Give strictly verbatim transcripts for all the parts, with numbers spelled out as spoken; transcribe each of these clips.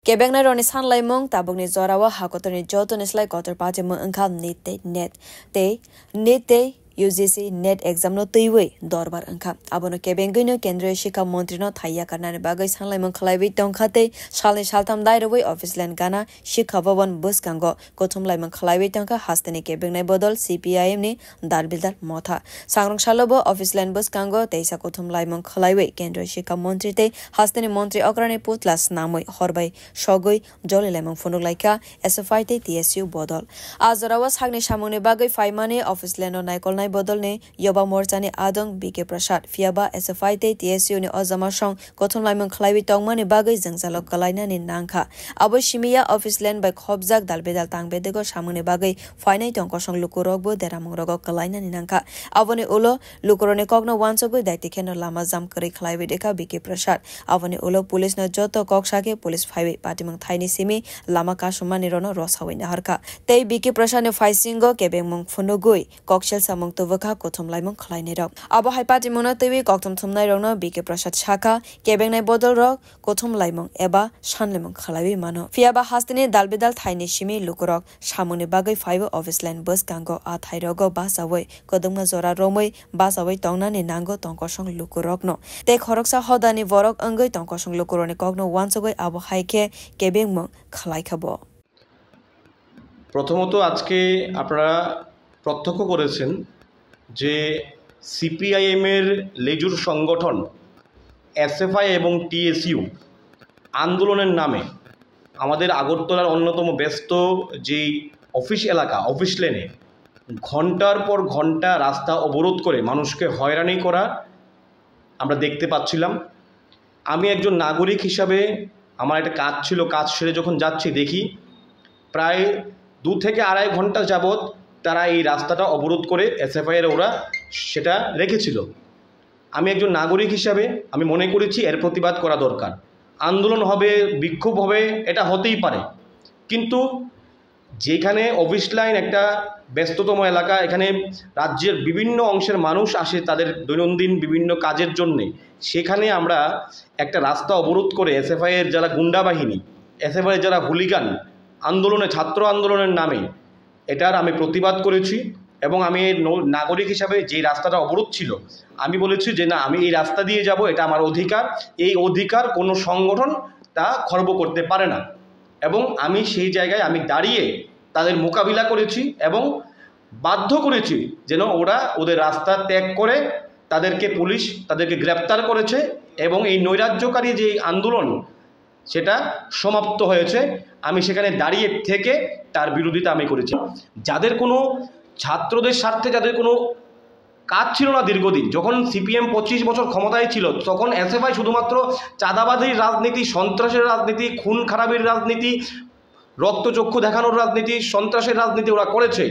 Kebengnai rokni sanlaimung tabukni jorao hakotorni jotoni slai kotor patimung wngkha NEET tei NET tei NEET tei U G C NET exam no twiwi dorbar wngkha. Abono kebengwino Kendriya Shikha Montri no thai yakarnani bagwi sanlaimung khlaiwi tongkha tei salni saltham dai rwui office land gana Shikha Bhavan bwskango kuthum laimung khlaiwi tongkha hasteni kebengnai bodol C P I M ni dalbidal motha. Sangrong salo bo office land bwskango teisa kuthum laimung khlaiwi Kendriya Shikha Montri tei hasteni montri okrani putla snamwi horbai sogwi joli laimung phunuk laikha S F I tei T S U bodol. A jorao sakni samungni bagwi phaimani office land o naikolnai bodolni Yoba Morchani adong B K Prasad, phiyaba S F I tei T S U ni o jama song kothom laimung khlaiwi tongmani bagwi jwngjalo kwlainani nangkha. Abo simiya office land bai khopjak dalbidal tang bedego samungni bagwi phainai tongkosong lukurokbo deramungrogo kwlainani nangkha. Aboni ulo lukurokni kokno wansugwi daiti kheno lama jam kwrwi khlaiwi rikha B K Prasad. Aboni ulo police no joto kok sakhe police phaiwi patimung thaini simi lama kasumani rono rosawi naharkha. Tei B K Prasad ni phaisingo kebengmung phunugwi koksil samung tubukha kothom laimung khlainairok. Abo hai patimungno twiwi kokthum thumnairokno B K Prasad sakha, kebengnai bodolrok kothom laimung eba sanlaimung khlaiwi mano. Phiyaba hasteni dalbidal thaini simi lukurok samungni bagwi phaiwi office line bwskango a thairogo bachawi kwdwkma jora romwi bachawi tongnani nango tongkosong lukurokno. Tei khoroksa hodani borok wngwi tongkosong lukurokni kokno wansugwi abo hai khe kebengmung khlaikha bo. প্রথমত আজকে আপনারা প্রত্যক্ষ করেছেন যে সিপিআইএম এর লেজুর সংগঠন এসএফআই এবং টিএসইউ আন্দোলনের নামে আমাদের আগরতলার অন্যতম ব্যস্ত যেই অফিস এলাকা, অফিস লেনে ঘন্টার পর ঘন্টা রাস্তা অবরোধ করে মানুষকে হয়রানি করা আমরা দেখতে পাচ্ছিলাম। আমি একজন নাগরিক হিসাবে আমার একটা কাজ ছিল, কাজ সেরে যখন যাচ্ছি দেখি প্রায় দু থেকে আড়াই ঘন্টা যাবৎ তারা এই রাস্তাটা অবরোধ করে এসএফআই এর ওরা সেটা রেখেছিল। আমি একজন নাগরিক হিসাবে আমি মনে করেছি এর প্রতিবাদ করা দরকার। আন্দোলন হবে, বিক্ষোভ হবে, এটা হতেই পারে, কিন্তু যেখানে অফিস লাইন একটা ব্যস্ততম এলাকা, এখানে রাজ্যের বিভিন্ন অংশের মানুষ আসে তাদের দৈনন্দিন বিভিন্ন কাজের জন্যে, সেখানে আমরা একটা রাস্তা অবরোধ করে এসএফআই এর যারা গুন্ডা বাহিনী, এসএফআই এর যারা হুলিগান আন্দোলনে, ছাত্র আন্দোলনের নামে এটার আমি প্রতিবাদ করেছি এবং আমি ন-, নাগরিক হিসাবে যে রাস্তাটা অবরোধ ছিল, আমি বলেছি যে না, আমি এই রাস্তা দিয়ে যাব, এটা আমার অধিকার, এই অধিকার কোনো সংগঠন তা খর্ব করতে পারে না। এবং আমি সেই জায়গায় আমি দাঁড়িয়ে তাদের মোকাবিলা করেছি এবং বাধ্য করেছি যেন ওরা ওদের রাস্তা ত্যাগ করে, তাদেরকে পুলিশ তাদেরকে গ্রেপ্তার করেছে এবং এই নৈরাজ্যকারী যে আন্দোলন সেটা সমাপ্ত হয়েছে। আমি সেখানে দাঁড়িয়ে থেকে তার বিরোধিতা আমি করেছি। যাদের কোনো ছাত্রদের স্বার্থে যাদের কোনো কাজ ছিল না দীর্ঘদিন, যখন সিপিএম পঁচিশ বছর ক্ষমতায় ছিল, তখন এসএফআই শুধুমাত্র চাঁদাবাজির রাজনীতি, সন্ত্রাসের রাজনীতি, খুন খারাপির রাজনীতি, রক্তচক্ষু দেখানোর রাজনীতি, সন্ত্রাসের রাজনীতি ওরা করেছে।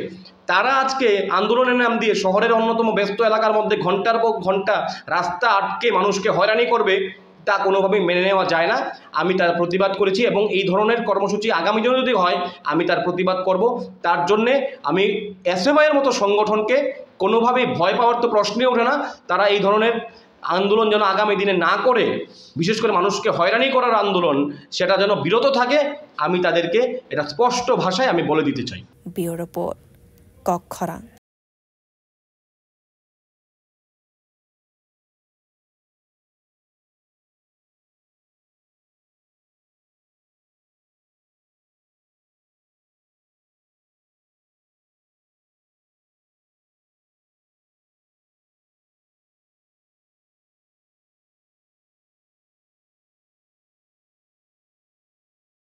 তারা আজকে আন্দোলনের নাম দিয়ে শহরের অন্যতম ব্যস্ত এলাকার মধ্যে ঘন্টার পর ঘন্টা রাস্তা আটকে মানুষকে হয়রানি করবে, তা কোনোভাবেই মেনে নেওয়া যায় না। আমি তার প্রতিবাদ করেছি এবং এই ধরনের কর্মসূচি আগামী দিনে যদি হয়, আমি তার প্রতিবাদ করব। তার জন্যে আমি এসএফআই এর মতো সংগঠনকে কোনোভাবেই ভয় পাওয়ার তো প্রশ্নই ওঠে না। তারা এই ধরনের আন্দোলন যেন আগামী দিনে না করে, বিশেষ করে মানুষকে হয়রানি করার আন্দোলন, সেটা যেন বিরত থাকে, আমি তাদেরকে এটা স্পষ্ট ভাষায় আমি বলে দিতে চাই। Bureau Report, Kok Khorang.